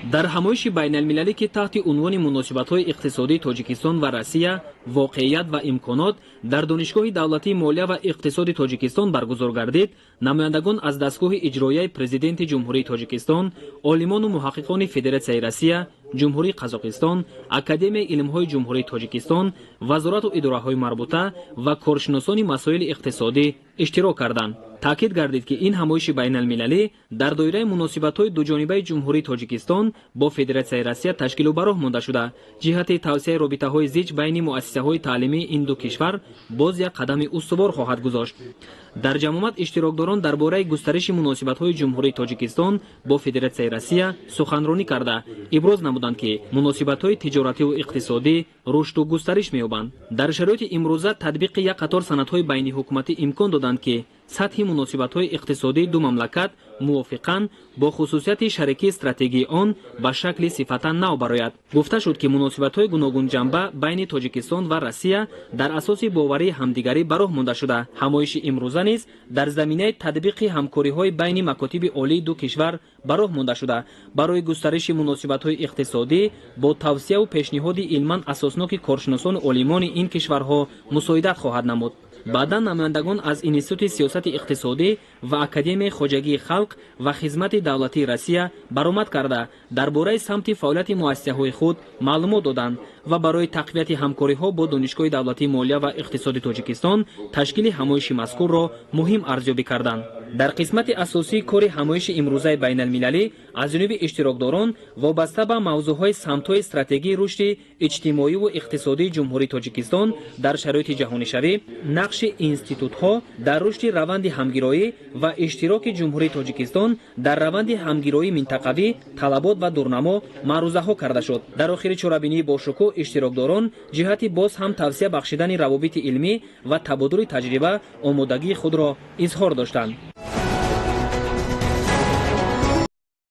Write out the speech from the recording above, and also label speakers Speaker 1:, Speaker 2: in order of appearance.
Speaker 1: Дар ҳамоиши байналмилалӣ, ки таҳти унвони муносибатҳои иқтисодии Тоҷикистон ва Россия, воқеият ва имконот дар Донишгоҳи давлатии молия ва иқтисоди Тоҷикистон баргузор гардид, намояндагон аз дастгоҳи иҷроияи Президенти Ҷумҳурии Тоҷикистон, олимону муҳаққиқони Федератсияи Россия, Ҷумҳурии Қазоқистон, Академияи илмҳои Ҷумҳурии Тоҷикистон, вазорату идораҳои марбута ва коршиносони масоили иқтисодӣ иштирок карданд. Таъкид гардид, ки ин ҳамоиши байналмилалӣ дар доираи муносибатҳои дуҷонибаи Ҷумҳурии Тоҷикистон бо Федератсияи Россия ташкилу ба роҳ монда шуда, ҷиҳати тавсеаи робитаҳои зич байни муассисаҳои таълимии ин ду кишвар боз як қадами устувор хоҳад гузошт. Дар ҷамъомад иштирокдорон дар бораи густариши муносибатҳои Ҷумҳурии Тоҷикистон бо Федератсияи Россия суханронӣ карда, иброз намуданд, ки муносибатҳои тиҷоративу иқтисодӣ рушду густариш меёбанд. Дар шароити имрӯза татбиқи як қатор санадҳои байниҳукуматӣ имкон доданд, ки сатҳи муносибатҳои иқтисодии ду мамлакат мувофиқан бо хусусияти шарикии стратегии он ба шакли сифатан нав барояд. Гуфта шуд, ки муносибатҳои гуногунҷанба байни Тоҷикистон ва Россия дар асоси боварии ҳамдигарӣ ба роҳ монда шуда, ҳамоиши имрӯза низ дар заминаи татбиқи ҳамкориҳои байни макотиби олии ду кишвар ба роҳ монда шуда, барои густариши муносибатҳои иқтисодӣ бо тавсияву пешниҳоди илман асосноки коршиносону олимони ин кишварҳо мусоидат хоҳад намуд. Баъдан намояндагон аз Институти сиёсати иқтисодӣ ва Академияи хоҷагии халқ ва хизмати давлатии Россия баромад карда, дар бораи самти фаъолияти муассисаҳои худ маълумот доданд ва барои тақвияти ҳамкориҳо бо Донишгоҳи давлатии молия ва иқтисоди Тоҷикистон ташкили ҳамоиши мазкурро муҳим арзёбӣ карданд. Дар қисмати асосии кори ҳамоиши имрӯзаи байналмилалӣ аз ҷониби иштирокдорон вобаста ба мавзӯъҳои самтҳои стратегии рушди иҷтимоиву иқтисодии Ҷумҳурии Тоҷикистон дар шароити ҷаҳонишавӣ, нақши институтҳо дар рушди раванди ҳамгироӣ ва иштироки Ҷумҳурии Тоҷикистон дар раванди ҳамгироии минтақавӣ, талабот ва дурнамо маърузаҳо карда шуд. Дар охири чорабинии бошукӯҳ иштирокдорон ҷиҳати боз ҳам тавсия бахшидани равобити илмӣ ва табодули таҷриба омодагии худро изҳор доштанд.